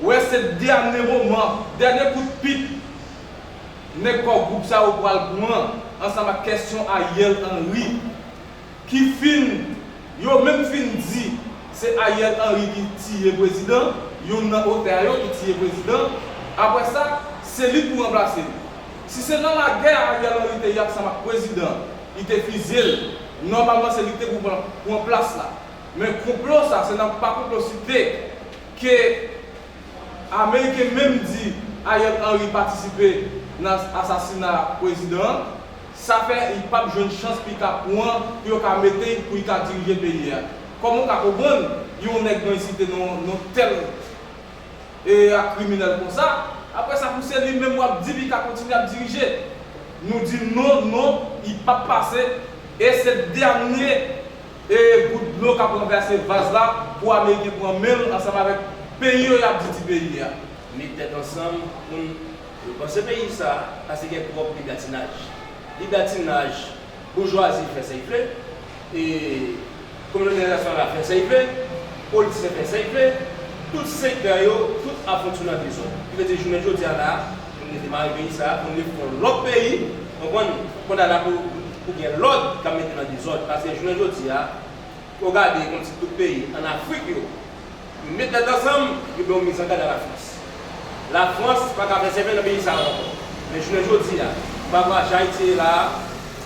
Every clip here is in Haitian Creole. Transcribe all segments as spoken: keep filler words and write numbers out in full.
Ou wè, se dènye moman, dènye kout pik nèg kò gwoup sa yo pral pran ansanm ak kèsyon Ariel Henry, ki fin, yo menm fin di se Ariel Henry ki tiye prezidan, youn nan otè a yo ki tiye prezidan. Apre sa, se li k pou ranplase l. Si se nan lagè Ariel Henry te ye ansanm ak prezidan, li te fizye l, nòmalman se li k te pou pran, pran plas la. Men konplo sa, se nan pa konplo site ke Ameriken menm di Ariel Henry patisipe nan asasina prezidan an, sa fè li p ap jwenn chans pou li ka pran, pou yo ka mete l, pou li ka dirije peyi a. Kòman w ka konprann yon nèg nou site non, non tèl e ak kriminèl konsa, apre sa pou se li menm w ap di li ka kontinye ap dirije. Nou di non, non, li p ap pase, e se dènye e gout dlo k ap ranvèse vaz la pou Ameriken pran men l ansanm avèk peyi yo y ap di ti peyi a. Met tèt ansanm pou n repanse peyi sa a, paske gen twòp libatinaj. Libatinaj, boujwazi fè sa y vle, e kominote entènasyonal la fè sa y vle, politisyen fè sa y vle, tout sektè yo, tout ap fonksyone an dezòd. Ki vle di, jounen jodi a la, pou n te demare peyi sa a, pou n te fè yon lòt peyi, konprann, kounye a la pou, pou gen lòd k ap mete nan dezòd. Paske jounen jodi a, ou gade kòmsi tout peyi ann Afrik yo, yo met tèt ansanm, yo bay yon mizangadè a Lafrans. Lafrans pa ka fè sèvè nan peyi sa a ankò. Men jounen jodi a, m pa kwè Ayiti ye la a,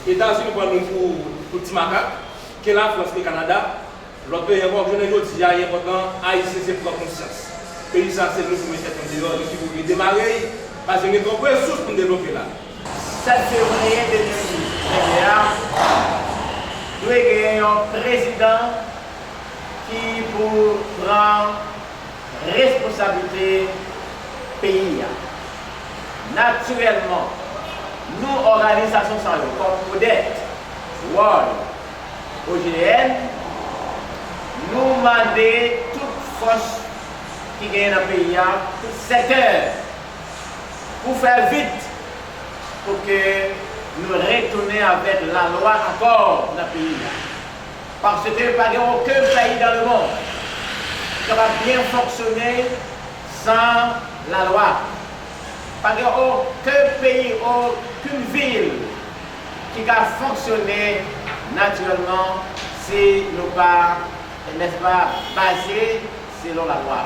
Etazini pran nou pou, pou ti makak, ke Lafrans, ke Kanada, lòt peyi ankò, jounen jodi a, li enpòtan Ayisyen se pran konsyans. Peyi sa a se nou pou met tèt nou deyò, nou ki pou redemare l, paske gen twòp resous pou n devlope la. Sèt fevriye de mil venteyen an, dwe gen yon prezidan ki pou pran responsablite peyi a. Natirèlman, nou òganizasyon sa yo, kòm Odette, Wòl, O G N, nou mande tout fòs ki genyen nan peyi a, tout sektè, pou fè vit pou ke nou retounen avèk lalwa ankò nan peyi a. Paske pa gen okenn peyi dans le monde ki kapab byen fonksyone san lalwa. Pa gen okenn peyi, okenn vil ki ka fonksyone natirèlman si nou pa, nèspa, baze selon lalwa.